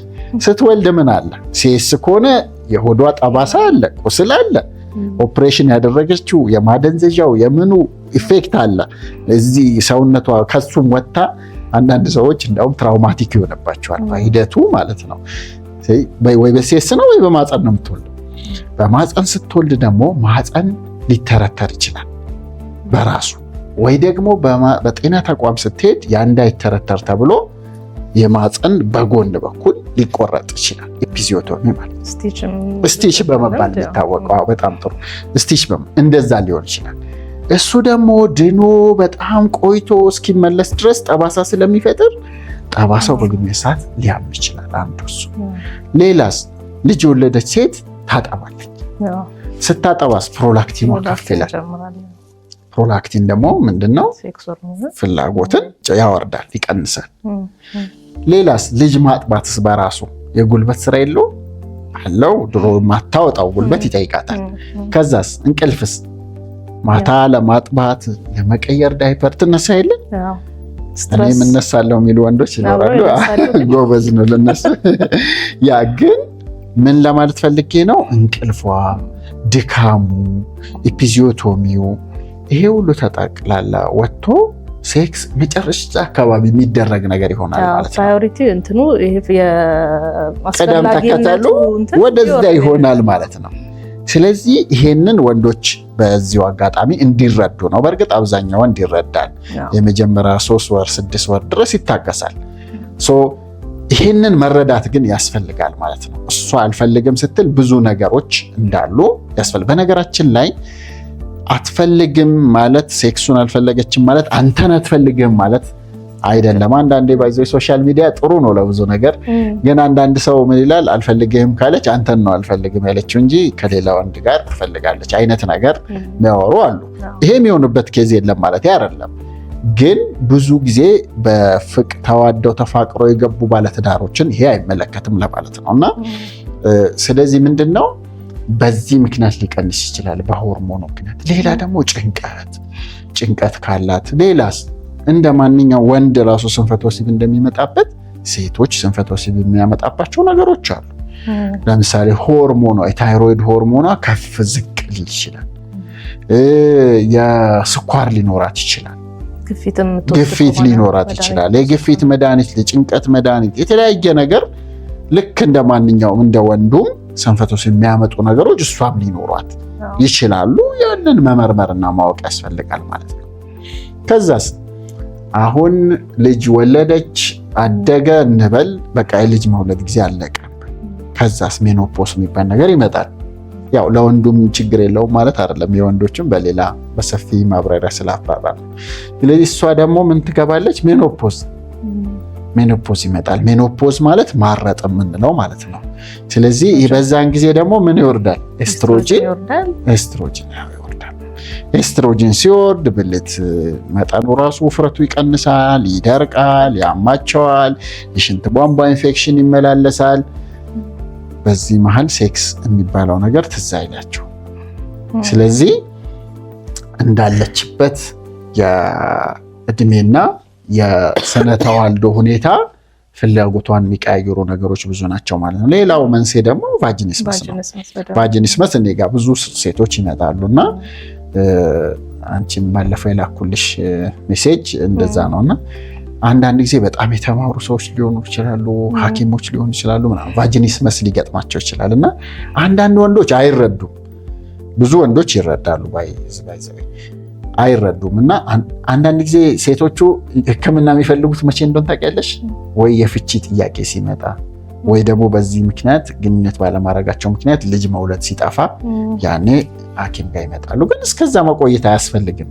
ስትወልድ ምን አለ? CS ከሆነ የሆዷ ጠባሳ አለ፣ ቁስል አለ። ኦፕሬሽን ያደረገችው የማደንዘዣው የምኑ effect አለ እዚህ ሰውነቷ። ከሱም ወጥታ አንዳንድ ሰዎች እንዲያውም traumatic ይሆንባቸዋል በሂደቱ ማለት ነው። ወይ በ CS ነው ወይ በማፀን ነው የምትወልደው። በማፀን ስትወልድ ደግሞ ማፀን ሊተረተር ይችላል በራሱ፣ ወይ ደግሞ በጤና ተቋም ስትሄድ ያ እንዳይተረተር ተብሎ የማፀን በጎን በኩል ሊቆረጥ ይችላል። Episiotomy ማለት stitch በመባል የሚታወቀው፣ በጣም ጥሩ፣ stitch እንደዛ ሊሆን ይችላል። እሱ ደግሞ ድኖ በጣም ቆይቶ እስኪመለስ ድረስ ጠባሳ ስለሚፈጥር ጠባሳው በግንኙነት ሰዓት ሊያም ይችላል። አንዱ እሱ። ሌላስ? ልጅ የወለደች ሴት ታጠባለች። ስታጠባስ prolactin ኗ ከፍ ይላል። Prolactin ደግሞ ምንድነው? ፍላጎትን ያወርዳል፣ ይቀንሳል። ሌላስ? ልጅ ማጥባትስ በራሱ የጉልበት ስራ የለውም? አለው። ድሮ ማታወጣው ጉልበት ይጠይቃታል። ከዛስ እንቅልፍስ? ማታ ለማጥባት፣ ለመቀየር ዳይፐር ትነሳ የለ? እኔም እነሳለሁ የሚሉ ወንዶች ይኖራሉ። ጎበዝ ነው ለነሱ። ያ ግን ምን ለማለት ፈልጌ ነው? እንቅልፏ፣ ድካሙ፣ episiotomy ው፣ ይሄ ሁሉ ተጠቅላላ ወጥቶ ሴክስ መጨረሻ አካባቢ የሚደረግ ነገር ይሆናል ማለት ነው። Priority እንትኑ ቅደም ተከተሉ ወደዚያ ይሆናል ማለት ነው። ስለዚህ ይሄንን ወንዶች በዚሁ አጋጣሚ እንዲረዱ ነው። በእርግጥ አብዛኛው ወንድ ይረዳል። የመጀመሪያ 3 ወር 6 ወር ድረስ ይታገሳል። So ይሄንን መረዳት ግን ያስፈልጋል ማለት ነው። እሷ አልፈልግም ስትል ብዙ ነገሮች እንዳሉ ያስፈልጋል። በነገራችን ላይ አትፈልግም ማለት፣ ሴክሱን አልፈለገችም ማለት አንተን አትፈልግም ማለት አይደለም። አንዳንዴ by the way social media ጥሩ ነው ለብዙ ነገር፣ ግን አንዳንድ ሰው ምን ይላል? አልፈልግህም ካለች አንተን ነው አልፈልግም ያለችው እንጂ ከሌላ ወንድ ጋር ትፈልጋለች አይነት ነገር የሚያወሩ አሉ። ይሄ የሚሆንበት case የለም ማለት አይደለም። ግን ብዙ ጊዜ በፍቅር ተዋደው ተፋቅረው የገቡ ባለትዳሮችን ይሄ አይመለከትም ለማለት ነው። እና ስለዚህ ምንድን ነው፣ በዚህ ምክንያት ሊቀንስ ይችላል፣ በሆርሞኑ ምክንያት። ሌላ ደግሞ ጭንቀት ካላት፣ ሌላስ እንደ ማንኛው ወንድ ራሱ ስንፈተ ወሲብ እንደሚመጣበት ሴቶች ስንፈተ ወሲብ የሚያመጣባቸው ነገሮች አሉ። ለምሳሌ ሆርሞኗ፣ የታይሮይድ ሆርሞኗ ከፍ ዝቅ ሊል ይችላል። የስኳር ሊኖራት ይችላል። ግፊት ሊኖራት ይችላል። የግፊት መድኃኒት፣ የጭንቀት መድኃኒት፣ የተለያየ ነገር ልክ እንደ ማንኛውም እንደ ወንዱም ስንፈተ ወሲብ የሚያመጡ ነገሮች እሷም ሊኖሯት ይችላሉ። ያንን መመርመርና ማወቅ ያስፈልጋል ማለት ነው። ከዛስ አሁን ልጅ ወለደች፣ አደገ እንበል፣ በቃ የልጅ መውለድ ጊዜ አለቀ። ከዛስ menopause የሚባል ነገር ይመጣል። ያው ለወንዱም ችግር የለውም ማለት አይደለም። የወንዶችም በሌላ በሰፊ ማብራሪያ ስላብራራ ነው። ስለዚህ እሷ ደግሞ ምን ትገባለች? Menopause ይመጣል። Menopause ማለት ማረጥ የምንለው ማለት ነው። ስለዚህ በዛን ጊዜ ደግሞ ምን ይወርዳል? ኤስትሮጅን ይወርዳል። ኤስትሮጅን ሲወርድ ብልት መጠኑ ራሱ ውፍረቱ ይቀንሳል፣ ይደርቃል፣ ያማቸዋል፣ የሽንት ቧንቧ ኢንፌክሽን ይመላለሳል። በዚህ መሀል ሴክስ የሚባለው ነገር ትዝ አይላቸው። ስለዚህ እንዳለችበት የእድሜና የስነ ተዋልዶ ሁኔታ ፍላጎቷን የሚቀያየሩ ነገሮች ብዙ ናቸው ማለት ነው። ሌላው መንስኤ ደግሞ vaginismus ነው። Vaginismus እኔ ጋር ብዙ ሴቶች ይመጣሉ እና አንቺም ባለፈው የላኩልሽ message እንደዛ ነው። እና አንዳንድ ጊዜ በጣም የተማሩ ሰዎች ሊሆኑ ይችላሉ፣ ሐኪሞች ሊሆኑ ይችላሉ፣ ምናምን vaginismus ሊገጥማቸው ይችላል። እና አንዳንድ ወንዶች አይረዱም፣ ብዙ ወንዶች ይረዳሉ፣ by the way አይረዱም። እና አንዳንድ ጊዜ ሴቶቹ ሕክምና የሚፈልጉት መቼ እንደሆነ ታውቂያለሽ? ወይ የፍቺ ጥያቄ ሲመጣ ወይ ደግሞ በዚህ ምክንያት፣ ግንኙነት ባለማድረጋቸው ምክንያት ልጅ መውለድ ሲጠፋ ያኔ ሐኪም ጋር ይመጣሉ። ግን እስከዛ መቆየት አያስፈልግም።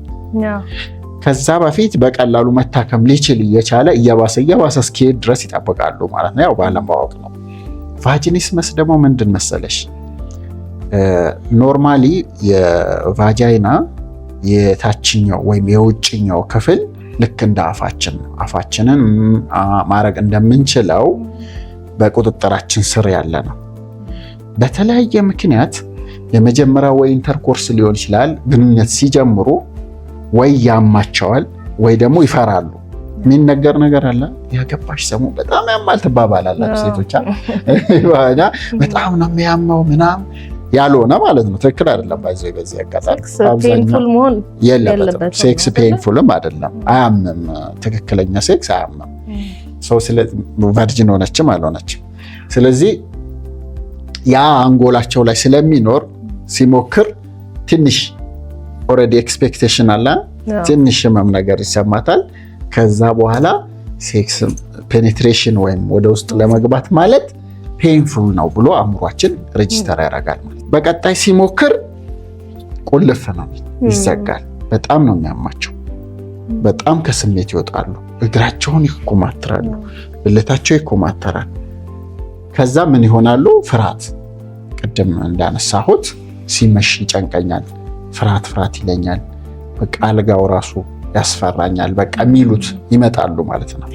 ከዛ በፊት በቀላሉ መታከም ሊችል እየቻለ እየባሰ እየባሰ እስኪሄድ ድረስ ይጠብቃሉ ማለት ነው። ያው ባለማወቅ ነው። Vaginismus ደግሞ ምንድን መሰለሽ? Normally የ vagina የታችኛው ወይም የውጭኛው ክፍል ልክ እንደ አፋችን ነው። አፋችንን ማድረግ እንደምንችለው በቁጥጥራችን ስር ያለ ነው። በተለያየ ምክንያት የመጀመሪያ ወይ intercourse ሊሆን ይችላል፣ ግንኙነት ሲጀምሩ ወይ ያማቸዋል ወይ ደግሞ ይፈራሉ። የሚነገር ነገር አለ። ያገባሽ ሰሞን በጣም ያማል ትባባላላችሁ ሴቶች፣ በጣም ነው የሚያመው ምናምን፣ ያልሆነ ማለት ነው። ትክክል አይደለም። By the way በዚህ አጋጣሚ የለበትም። Sex painful ም አይደለም፣ አያምም። ትክክለኛ ሴክስ አያምም። ሰው virgin ሆነችም አልሆነችም። ስለዚህ ያ አንጎላቸው ላይ ስለሚኖር ሲሞክር ትንሽ already expectation አለ፣ ትንሽ ህመም ነገር ይሰማታል። ከዛ በኋላ sex penetration ወይም ወደ ውስጥ ለመግባት ማለት painful ነው ብሎ አእምሯችን register ያደርጋል ማለት። በቀጣይ ሲሞክር ቁልፍ ነው፣ ይዘጋል። በጣም ነው የሚያማቸው። በጣም ከስሜት ይወጣሉ። እግራቸውን ይኮማትራሉ፣ ብልታቸው ይኮማተራል። ከዛ ምን ይሆናሉ? ፍርሃት፣ ቅድም እንዳነሳሁት ሲመሽ ይጨንቀኛል፣ ፍርሃት ፍርሃት ይለኛል፣ በቃ አልጋው ራሱ ያስፈራኛል፣ በቃ የሚሉት ይመጣሉ ማለት ነው።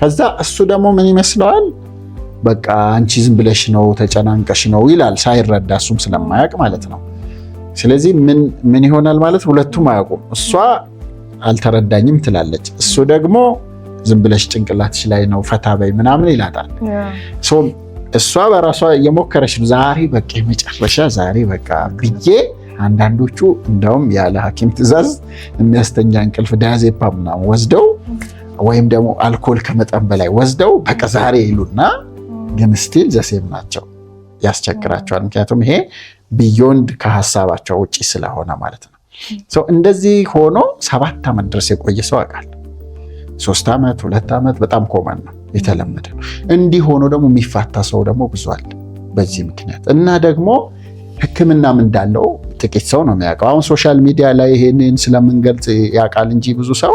ከዛ እሱ ደግሞ ምን ይመስለዋል? በቃ አንቺ ዝም ብለሽ ነው፣ ተጨናንቀሽ ነው ይላል፣ ሳይረዳ፣ እሱም ስለማያውቅ ማለት ነው። ስለዚህ ምን ምን ይሆናል ማለት፣ ሁለቱም አያውቁም። እሷ አልተረዳኝም ትላለች፣ እሱ ደግሞ ዝም ብለሽ ጭንቅላትሽ ላይ ነው፣ ፈታ በይ ምናምን ይላታል። እሷ በራሷ እየሞከረች ነው። ዛሬ በቃ የመጨረሻ፣ ዛሬ በቃ ብዬ አንዳንዶቹ እንደውም ያለ ሐኪም ትዕዛዝ የሚያስተኛ እንቅልፍ diazepam ምናምን ወስደው ወይም ደግሞ አልኮል ከመጠን በላይ ወስደው በቃ ዛሬ ይሉና ግን still the same ናቸው፣ ያስቸግራቸዋል። ምክንያቱም ይሄ beyond ከሀሳባቸው ውጭ ስለሆነ ማለት ነው። እንደዚህ ሆኖ 7 ዓመት ድረስ የቆየ ሰው አውቃለሁ። 3 ዓመት፣ 2 ዓመት በጣም common ነው፣ የተለመደ ነው። እንዲህ ሆኖ ደግሞ የሚፋታ ሰው ደግሞ ብዙ አለ በዚህ ምክንያት። እና ደግሞ ሕክምናም እንዳለው ጥቂት ሰው ነው የሚያውቀው። አሁን social media ላይ ይሄንን ስለምንገልጽ ያውቃል እንጂ ብዙ ሰው፣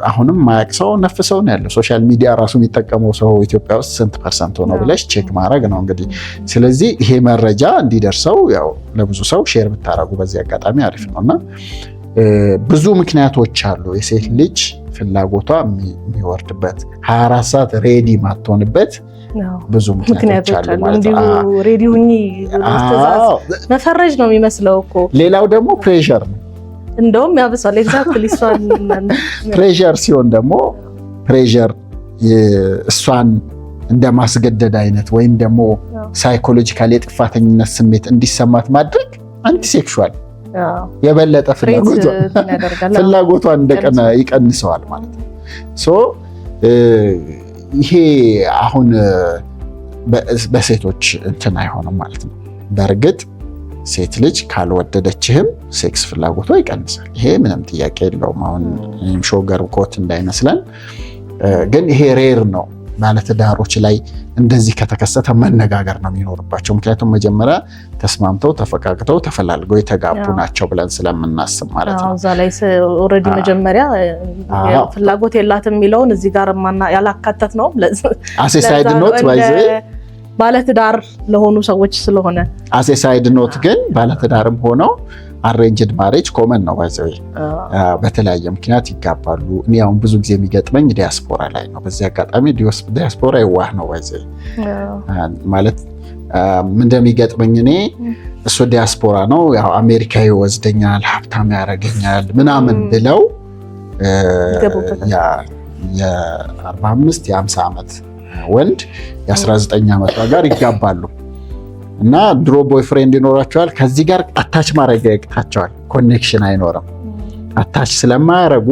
አሁንም ማያውቅ ሰው ነፍ ሰው ነው ያለው። Social media ራሱ የሚጠቀመው ሰው ኢትዮጵያ ውስጥ ስንት percent ሆነው ብለሽ check ማድረግ ነው እንግዲህ። ስለዚህ ይሄ መረጃ እንዲደርሰው ያው ለብዙ ሰው share ብታደርጉ በዚህ አጋጣሚ አሪፍ ነው። እና ብዙ ምክንያቶች አሉ የሴት ልጅ ፍላጎቷ የሚወርድበት፣ 24 ሰዓት ready ማትሆንበት ብዙ ምክንያቶች አሉ ማለት ነው። Ready ሁኚ መፈረጅ ነው የሚመስለው እኮ። ሌላው ደግሞ pressure ነው። እንደውም ያብሳል። Exactly እሷን Pressure ሲሆን ደግሞ pressure እሷን እንደ ማስገደድ አይነት ወይም ደግሞ psychological የጥፋተኝነት ስሜት እንዲሰማት ማድረግ antisexual የበለጠ ፍላጎቷን እንደቀነ ይቀንሰዋል ማለት ነው። So ይሄ አሁን በሴቶች እንትን አይሆንም ማለት ነው። በእርግጥ ሴት ልጅ ካልወደደችህም sex ፍላጎቷ ይቀንሳል። ይሄ ምንም ጥያቄ የለውም። አሁን sugar coat እንዳይመስለን፣ ግን ይሄ rare ነው። ባለትዳሮች ላይ እንደዚህ ከተከሰተ መነጋገር ነው የሚኖርባቸው። ምክንያቱም መጀመሪያ ተስማምተው፣ ተፈቃቅተው፣ ተፈላልገው የተጋቡ ናቸው ብለን ስለምናስብ ማለት ነው። እዛ ላይ already መጀመሪያ ፍላጎት የላትም የሚለውን እዚህ ጋር ያላካተት ነው። As a side note by the way ባለትዳር ለሆኑ ሰዎች ስለሆነ። As a side note ግን ባለትዳርም ሆነው arranged marriage common ነው by the way፣ በተለያየ ምክንያት ይጋባሉ። እኔ አሁን ብዙ ጊዜ የሚገጥመኝ ዲያስፖራ ላይ ነው። በዚህ አጋጣሚ ዲያስፖራ የዋህ ነው by the way። ማለት እንደሚገጥመኝ እኔ እሱ ዲያስፖራ ነው፣ ያው አሜሪካ ይወስደኛል፣ ሀብታም ያደርገኛል ምናምን ብለው የ45 የ50 ዓመት ወንድ የ19 ዓመቷ ጋር ይጋባሉ እና ድሮ boyfriend ይኖራቸዋል። ከዚህ ጋር attach ማድረግ ያቅታቸዋል። Connection አይኖርም። Attach ስለማያደርጉ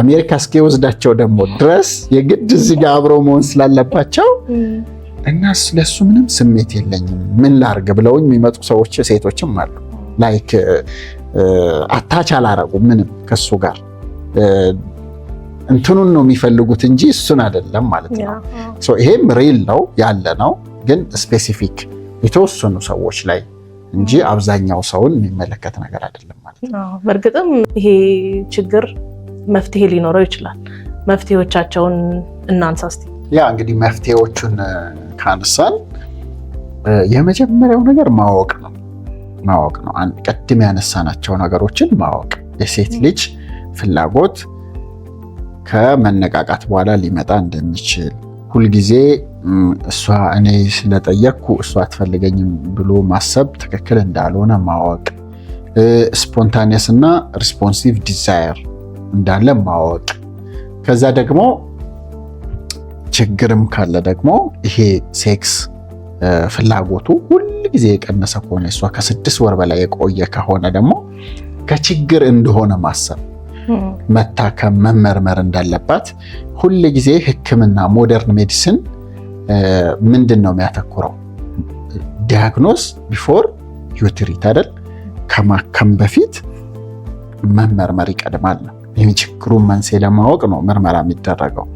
አሜሪካ እስኪወስዳቸው ደግሞ ድረስ የግድ እዚህ ጋር አብረው መሆን ስላለባቸው እና ለሱ ምንም ስሜት የለኝም፣ ምን ላርግ ብለውኝ የሚመጡ ሰዎች ሴቶችም አሉ። Like attach አላረጉ ምንም ከሱ ጋር፣ እንትኑን ነው የሚፈልጉት እንጂ እሱን አይደለም ማለት ነው። ይሄም real ነው፣ ያለ ነው፣ ግን specific የተወሰኑ ሰዎች ላይ እንጂ አብዛኛው ሰውን የሚመለከት ነገር አይደለም ማለት ነው። በእርግጥም ይሄ ችግር መፍትሄ ሊኖረው ይችላል። መፍትሄዎቻቸውን እናንሳ እስቲ። Yeah፣ እንግዲህ መፍትሄዎቹን ካነሳን የመጀመሪያው ነገር ማወቅ ነው። ማወቅ ነው። ቅድም ያነሳናቸው ነገሮችን ማወቅ፣ የሴት ልጅ ፍላጎት ከመነቃቃት በኋላ ሊመጣ እንደሚችል፣ ሁልጊዜ እሷ እኔ ስለጠየቅኩ እሷ አትፈልገኝም ብሎ ማሰብ ትክክል እንዳልሆነ ማወቅ፣ spontaneous እና responsive desire እንዳለ ማወቅ፣ ከዛ ደግሞ ችግርም ካለ ደግሞ ይሄ sex ፍላጎቱ ሁል ጊዜ የቀነሰ ከሆነ፣ እሷ ከ6 ወር በላይ የቆየ ከሆነ ደግሞ ከችግር እንደሆነ ማሰብ፣ መታከም፣ መመርመር እንዳለባት። ሁል ጊዜ ሕክምና modern medicine ምንድን ነው የሚያተኩረው? Diagnose before you treat አይደል? ከማከም በፊት መመርመር ይቀድማል ነው። ይህን ችግሩን መንስኤ ለማወቅ ነው ምርመራ የሚደረገው።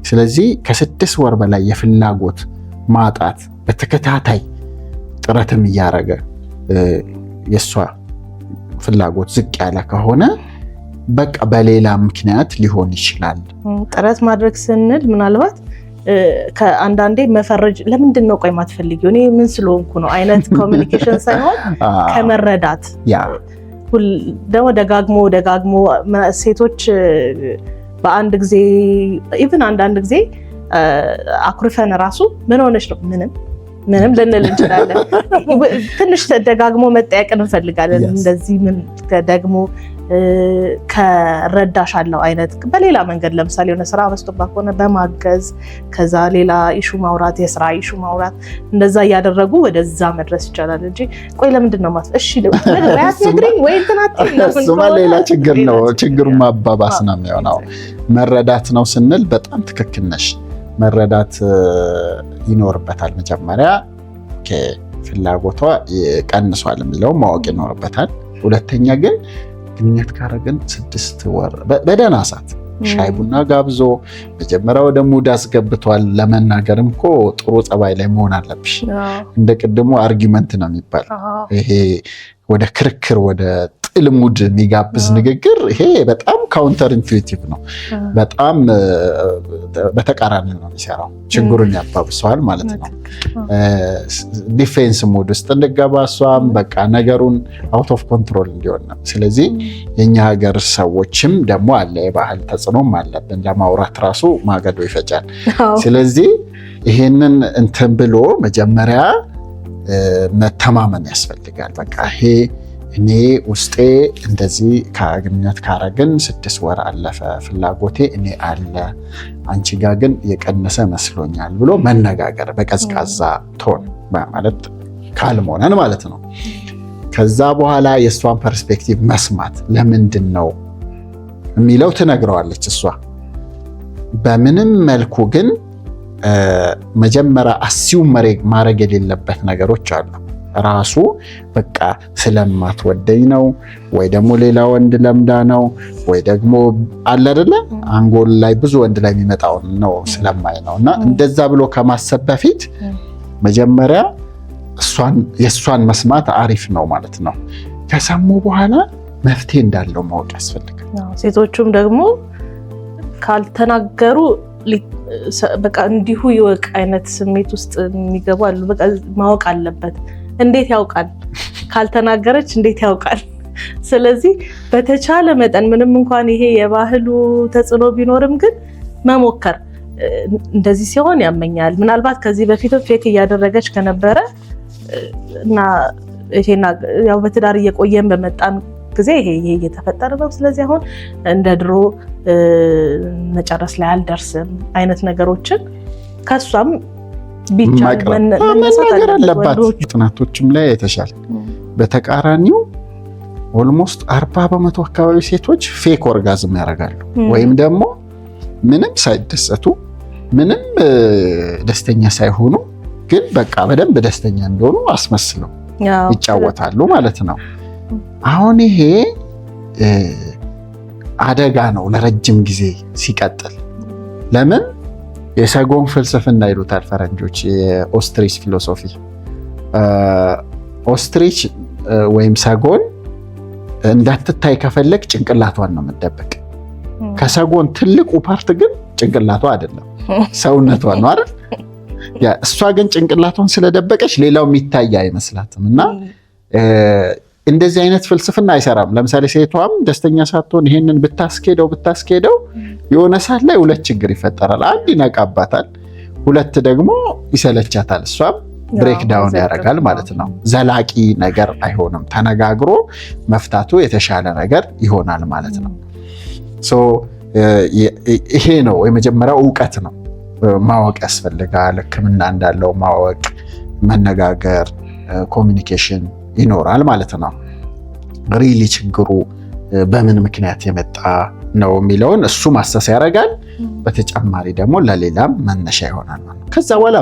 ስለዚህ ከ6 ወር በላይ የፍላጎት ማጣት በተከታታይ ጥረትም እያደረገ የእሷ ፍላጎት ዝቅ ያለ ከሆነ በቃ በሌላ ምክንያት ሊሆን ይችላል። ጥረት ማድረግ ስንል ምናልባት ከአንዳንዴ መፈረጅ፣ ለምንድን ነው ቆይ ማትፈልጊው፣ እኔ ምን ስለሆንኩ ነው አይነት communication ሳይሆን ከመረዳት ደግሞ ደጋግሞ ደጋግሞ ሴቶች በአንድ ጊዜ even አንዳንድ ጊዜ አኩርፈን ራሱ ምን ሆነች ነው፣ ምንም ምንም ልንል እንችላለን። ትንሽ ደጋግሞ መጠየቅን እንፈልጋለን። እንደዚህ ምን ደግሞ ከረዳሻለው አይነት በሌላ መንገድ፣ ለምሳሌ የሆነ ስራ በዝቶባት ከሆነ በማገዝ፣ ከዛ ሌላ issue ማውራት፣ የስራ issue ማውራት፣ እንደዛ እያደረጉ ወደዛ መድረስ ይቻላል እንጂ ቆይ ለምንድን ነው እሺ አትነግሪኝ ወይ እንትን አትይኝ እሱማ ሌላ ችግር ነው። ችግሩን ማባባስ ነው የሚሆነው። መረዳት ነው ስንል በጣም ትክክል ነሽ። መረዳት ይኖርበታል። መጀመሪያ ፍላጎቷ ቀንሷል የሚለው ማወቅ ይኖርበታል። ሁለተኛ ግን ግንኙነት ካረግን 6 ወር በደህና ሰዓት ሻይ ቡና ጋብዞ መጀመሪያ ወደ mood አስገብቷል። ለመናገርም እኮ ጥሩ ጸባይ ላይ መሆን አለብሽ። እንደ ቅድሙ argument ነው የሚባል፣ ይሄ ወደ ክርክር ወደ ጥል mood የሚጋብዝ ንግግር፣ ይሄ በጣም counterintuitive ነው። በጣም በተቃራኒ ነው የሚሰራው፣ ችግሩን ያባብሰዋል ማለት ነው። Defense mode ውስጥ እንድገባ እሷም በቃ ነገሩን out of control እንዲሆን ነው። ስለዚህ የኛ ሀገር ሰዎችም ደግሞ አለ፣ የባህል ተጽዕኖም አለብን። ለማውራት ራሱ ማገዶ ይፈጃል። ስለዚህ ይሄንን እንትን ብሎ መጀመሪያ መተማመን ያስፈልጋል። በቃ ይሄ እኔ ውስጤ እንደዚህ ከግንኙነት ካረግን 6 ወር አለፈ፣ ፍላጎቴ እኔ አለ፣ አንቺ ጋር ግን የቀነሰ መስሎኛል ብሎ መነጋገር በቀዝቃዛ tone ማለት calm ሆነን ማለት ነው። ከዛ በኋላ የእሷን perspective መስማት፣ ለምንድን ነው የሚለው ትነግረዋለች እሷ። በምንም መልኩ ግን መጀመሪያ assume ማድረግ የሌለበት ነገሮች አሉ። ራሱ በቃ ስለማትወደኝ ነው ወይ ደግሞ ሌላ ወንድ ለምዳ ነው ወይ ደግሞ አለ አይደለ አንጎል ላይ ብዙ ወንድ ላይ የሚመጣውን ነው ስለማይ ነው፣ እና እንደዛ ብሎ ከማሰብ በፊት መጀመሪያ የእሷን መስማት አሪፍ ነው ማለት ነው። ከሰሙ በኋላ መፍትሄ እንዳለው ማወቅ ያስፈልጋል። ሴቶቹም ደግሞ ካልተናገሩ በቃ እንዲሁ ይወቅ አይነት ስሜት ውስጥ የሚገቡ አሉ። በቃ ማወቅ አለበት። እንዴት ያውቃል? ካልተናገረች እንዴት ያውቃል? ስለዚህ በተቻለ መጠን ምንም እንኳን ይሄ የባህሉ ተጽዕኖ ቢኖርም ግን መሞከር፣ እንደዚህ ሲሆን ያመኛል። ምናልባት ከዚህ በፊትም fake እያደረገች ከነበረ እና ይሄና ያው በትዳር እየቆየን በመጣን ጊዜ ይሄ ይሄ እየተፈጠረ ነው። ስለዚህ አሁን እንደ ድሮ መጨረስ ላይ አልደርስም አይነት ነገሮችን ከሷም ቢቻል መናገር አለባት። ጥናቶችም ላይ የተሻለ በተቃራኒው almost 40% አካባቢ ሴቶች fake orgasm ያደርጋሉ ወይም ደግሞ ምንም ሳይደሰቱ፣ ምንም ደስተኛ ሳይሆኑ ግን በቃ በደንብ ደስተኛ እንደሆኑ አስመስለው ይጫወታሉ ማለት ነው። አሁን ይሄ አደጋ ነው ለረጅም ጊዜ ሲቀጥል። ለምን የሰጎን ፍልስፍና ይሉታል ፈረንጆች፣ የ ostrich philosophy። Ostrich ወይም ሰጎን እንዳትታይ ከፈለግ ጭንቅላቷን ነው የምትደብቅ። ከሰጎን ትልቁ part ግን ጭንቅላቷ አይደለም፣ ሰውነቷ ነው አይደል? እሷ ግን ጭንቅላቷን ስለደበቀች ሌላው የሚታይ አይመስላትም። እና እንደዚህ አይነት ፍልስፍና አይሰራም። ለምሳሌ ሴቷም ደስተኛ ሳትሆን ይሄንን ብታስኬደው ብታስኬደው የሆነ ሰዓት ላይ ሁለት ችግር ይፈጠራል። አንድ ይነቃባታል፣ ሁለት ደግሞ ይሰለቻታል። እሷም breakdown ያደርጋል ማለት ነው። ዘላቂ ነገር አይሆንም። ተነጋግሮ መፍታቱ የተሻለ ነገር ይሆናል ማለት ነው። ይሄ ነው የመጀመሪያው፣ እውቀት ነው። ማወቅ ያስፈልጋል። ሕክምና እንዳለው ማወቅ፣ መነጋገር፣ communication ይኖራል ማለት ነው። Really ችግሩ በምን ምክንያት የመጣ ነው የሚለውን እሱ ማሰስ ያደርጋል። በተጨማሪ ደግሞ ለሌላም መነሻ ይሆናል ማለት ነው። ከዛ በኋላ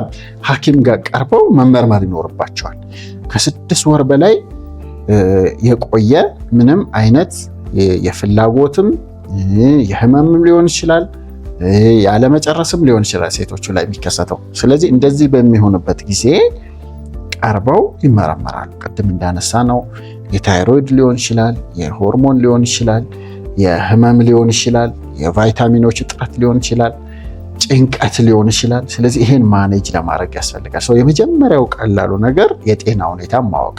ሐኪም ጋር ቀርበው መመርመር ይኖርባቸዋል። ከ6 ወር በላይ የቆየ ምንም አይነት የፍላጎትም የህመምም ሊሆን ይችላል፣ ያለመጨረስም ሊሆን ይችላል ሴቶቹ ላይ የሚከሰተው። ስለዚህ እንደዚህ በሚሆንበት ጊዜ ቀርበው ይመረመራሉ። ቅድም እንዳነሳነው የታይሮይድ ሊሆን ይችላል፣ የሆርሞን ሊሆን ይችላል፣ የህመም ሊሆን ይችላል፣ የቫይታሚኖች እጥረት ሊሆን ይችላል፣ ጭንቀት ሊሆን ይችላል። ስለዚህ ይሄን manage ለማድረግ ያስፈልጋል። So የመጀመሪያው ቀላሉ ነገር የጤና ሁኔታ ማወቅ።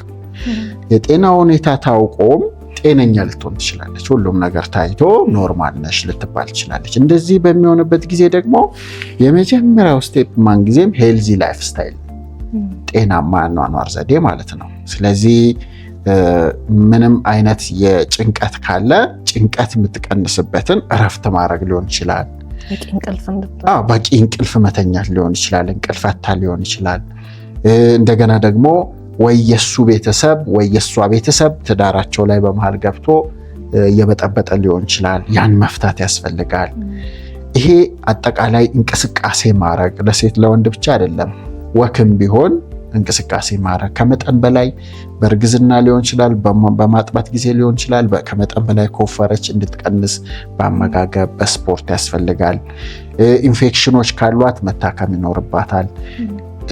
የጤና ሁኔታ ታውቆም ጤነኛ ልትሆን ትችላለች። ሁሉም ነገር ታይቶ normal ነሽ ልትባል ትችላለች። እንደዚህ በሚሆንበት ጊዜ ደግሞ የመጀመሪያው step ማንጊዜም healthy lifestyle፣ ጤናማ አኗኗር ዘዴ ማለት ነው። ስለዚህ ምንም አይነት የጭንቀት ካለ ጭንቀት የምትቀንስበትን እረፍት ማድረግ ሊሆን ይችላል። በቂ እንቅልፍ መተኛት ሊሆን ይችላል። እንቅልፍ አታ ሊሆን ይችላል። እንደገና ደግሞ ወይ የሱ ቤተሰብ ወይ የሷ ቤተሰብ ትዳራቸው ላይ በመሃል ገብቶ እየበጠበጠ ሊሆን ይችላል። ያን መፍታት ያስፈልጋል። ይሄ አጠቃላይ እንቅስቃሴ ማድረግ ለሴት ለወንድ ብቻ አይደለም፣ walk ም ቢሆን እንቅስቃሴ ማድረግ ከመጠን በላይ በእርግዝና ሊሆን ይችላል፣ በማጥባት ጊዜ ሊሆን ይችላል። ከመጠን በላይ ከወፈረች እንድትቀንስ በአመጋገብ በስፖርት ያስፈልጋል። ኢንፌክሽኖች ካሏት መታከም ይኖርባታል።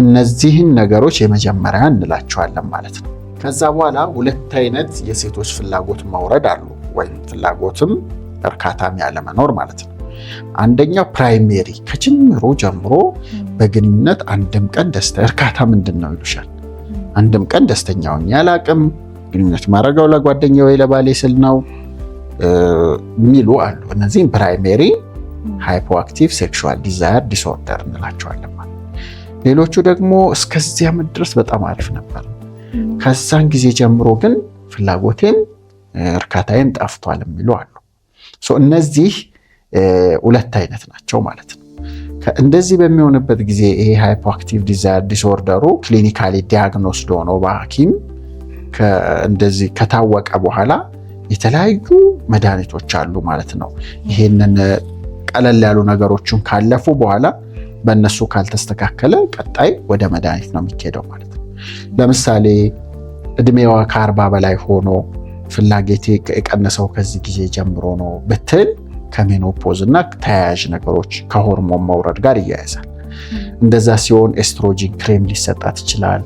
እነዚህን ነገሮች የመጀመሪያ እንላቸዋለን ማለት ነው። ከዛ በኋላ ሁለት አይነት የሴቶች ፍላጎት መውረድ አሉ፣ ወይም ፍላጎትም እርካታም ያለመኖር ማለት ነው። አንደኛው primary ከጅምሩ ጀምሮ በግንኙነት አንድም ቀን ደስታ እርካታ ምንድን ነው ይሉሻል። አንድም ቀን ደስተኛ ሆኜ አላቅም፣ ግንኙነት ማድረገው ለጓደኛ ወይ ለባሌ ስል ነው የሚሉ አሉ። እነዚህም primary hypoactive sexual desire disorder እንላቸዋለን። ሌሎቹ ደግሞ እስከዚያ ድረስ በጣም አሪፍ ነበር፣ ከዛን ጊዜ ጀምሮ ግን ፍላጎቴም እርካታዬም ጠፍቷል የሚሉ አሉ። እነዚህ ሁለት አይነት ናቸው ማለት ነው። እንደዚህ በሚሆንበት ጊዜ ይሄ hypoactive desire disorder ኡ clinically diagnosed ሆኖ በሐኪም እንደዚህ ከታወቀ በኋላ የተለያዩ መድኃኒቶች አሉ ማለት ነው። ይሄንን ቀለል ያሉ ነገሮችን ካለፉ በኋላ በእነሱ ካልተስተካከለ ቀጣይ ወደ መድኃኒት ነው የሚኬደው ማለት ነው። ለምሳሌ እድሜዋ ከ40 በላይ ሆኖ ፍላጎቴ የቀነሰው ከዚህ ጊዜ ጀምሮ ነው ብትል ከ menopause እና ተያያዥ ነገሮች ከሆርሞን መውረድ ጋር ይያያዛል። እንደዛ ሲሆን estrogen cream ሊሰጣት ይችላል።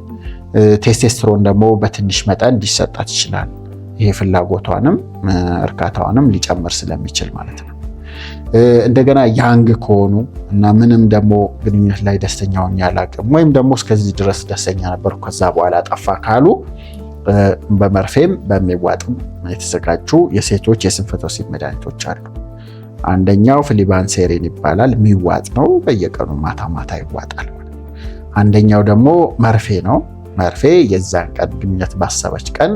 ቴስቴስትሮን ደግሞ በትንሽ መጠን ሊሰጣት ይችላል። ይሄ ፍላጎቷንም እርካታዋንም ሊጨምር ስለሚችል ማለት ነው። እንደገና young ከሆኑ እና ምንም ደግሞ ግንኙነት ላይ ደስተኛ ሆኜ አላውቅም ወይም ደግሞ እስከዚህ ድረስ ደስተኛ ነበርኩ ከዛ በኋላ ጠፋ ካሉ በመርፌም በሚዋጥም የተዘጋጁ የሴቶች የስንፈተ ወሲብ መድኃኒቶች አሉ። አንደኛው flibanserin ይባላል። የሚዋጥ ነው። በየቀኑ ማታ ማታ ይዋጣል። አንደኛው ደግሞ መርፌ ነው። መርፌ የዛን ቀን ግንኙነት ባሰበች ቀን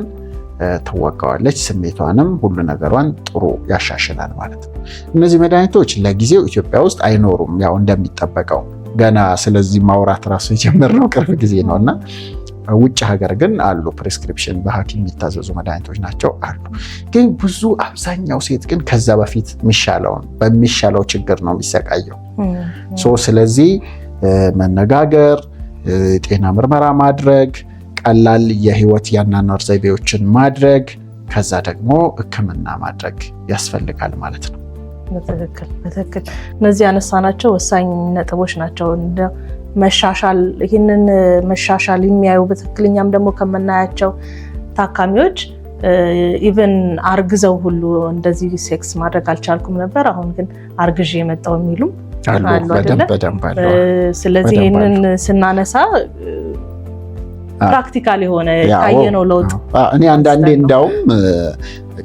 ትወጋዋለች። ስሜቷንም ሁሉ ነገሯን ጥሩ ያሻሽላል ማለት ነው። እነዚህ መድኃኒቶች ለጊዜው ኢትዮጵያ ውስጥ አይኖሩም፣ ያው እንደሚጠበቀው ገና ስለዚህ ማውራት ራሱ የጀመርነው ቅርብ ጊዜ ነው እና ውጭ ሀገር ግን አሉ። prescription በሐኪም የሚታዘዙ መድኃኒቶች ናቸው አሉ። ግን ብዙ አብዛኛው ሴት ግን ከዛ በፊት የሚሻለውን በሚሻለው ችግር ነው የሚሰቃየው። ስለዚህ መነጋገር፣ የጤና ምርመራ ማድረግ፣ ቀላል የህይወት የአኗኗር ዘይቤዎችን ማድረግ፣ ከዛ ደግሞ ሕክምና ማድረግ ያስፈልጋል ማለት ነው። በትክክል በትክክል። እነዚህ ያነሳናቸው ወሳኝ ነጥቦች ናቸው። መሻሻል ይህንን መሻሻል የሚያዩ በትክክለኛም ደግሞ ከምናያቸው ታካሚዎች even አርግዘው ሁሉ እንደዚህ ሴክስ ማድረግ አልቻልኩም ነበር፣ አሁን ግን አርግዤ የመጣው የሚሉም አሉ አይደለ? ስለዚህ ይህንን ስናነሳ practical የሆነ የታየነው ለውጥ። እኔ አንዳንዴ እንዳውም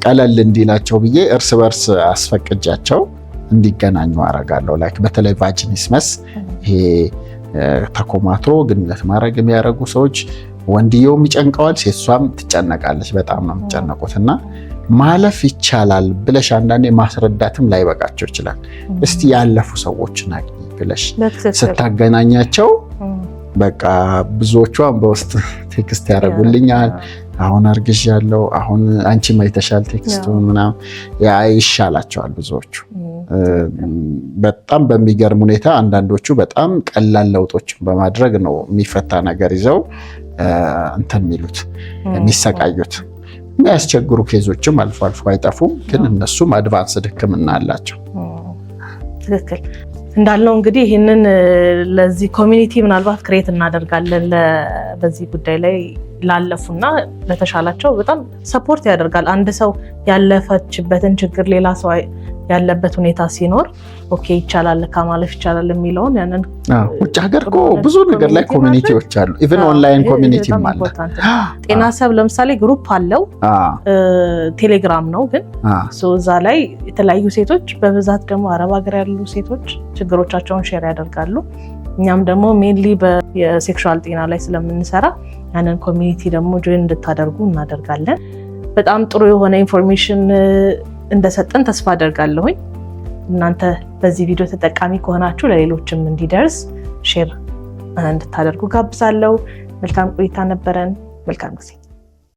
ቀለል እንዲላቸው ብዬ እርስ በርስ አስፈቅጃቸው እንዲገናኙ አረጋለሁ። like በተለይ vaginismus ይሄ ተኮማትሮ ግንኙነት ማድረግ የሚያደርጉ ሰዎች ወንድየውም ይጨንቀዋል፣ ሴቷም ትጨነቃለች። በጣም ነው የሚጨነቁት እና ማለፍ ይቻላል ብለሽ አንዳንዴ ማስረዳትም ላይበቃቸው ይችላል። እስቲ ያለፉ ሰዎችን አግኝ ብለሽ ስታገናኛቸው በቃ ብዙዎቿን በውስጥ text ያደርጉልኛል። አሁን አርግዣለሁ፣ አሁን አንቺም አይተሻል text ኡን ምናምን ይሻላቸዋል ብዙዎቹ። በጣም በሚገርም ሁኔታ አንዳንዶቹ በጣም ቀላል ለውጦችን በማድረግ ነው የሚፈታ ነገር ይዘው እንትን የሚሉት የሚሰቃዩት። የሚያስቸግሩ case ኦችም አልፎ አልፎ አይጠፉም፣ ግን እነሱም advanced ሕክምና አላቸው። ትክክል እንዳልነው እንግዲህ ይህንን ለዚህ community ምናልባት create እናደርጋለን በዚህ ጉዳይ ላይ ላለፉና ለተሻላቸው በጣም support ያደርጋል። አንድ ሰው ያለፈችበትን ችግር ሌላ ሰው ያለበት ሁኔታ ሲኖር okay ይቻላል ለካ ማለፍ ይቻላል የሚለውን ያንን ውጭ ሀገር እኮ ብዙ ነገር ላይ community ዎች አሉ። Even online community ም አለ። ጤና ሰብ ለምሳሌ group አለው፣ ቴሌግራም ነው ግን እዛ ላይ የተለያዩ ሴቶች በብዛት ደግሞ አረብ ሀገር ያሉ ሴቶች ችግሮቻቸውን share ያደርጋሉ። እኛም ደግሞ mainly የ sexual ጤና ላይ ስለምንሰራ ያንን community ደግሞ join እንድታደርጉ እናደርጋለን። በጣም ጥሩ የሆነ information እንደሰጠን ተስፋ አደርጋለሁኝ። እናንተ በዚህ ቪዲዮ ተጠቃሚ ከሆናችሁ ለሌሎችም እንዲደርስ share እንድታደርጉ ጋብዛለሁ። መልካም ቆይታ ነበረን። መልካም ጊዜ።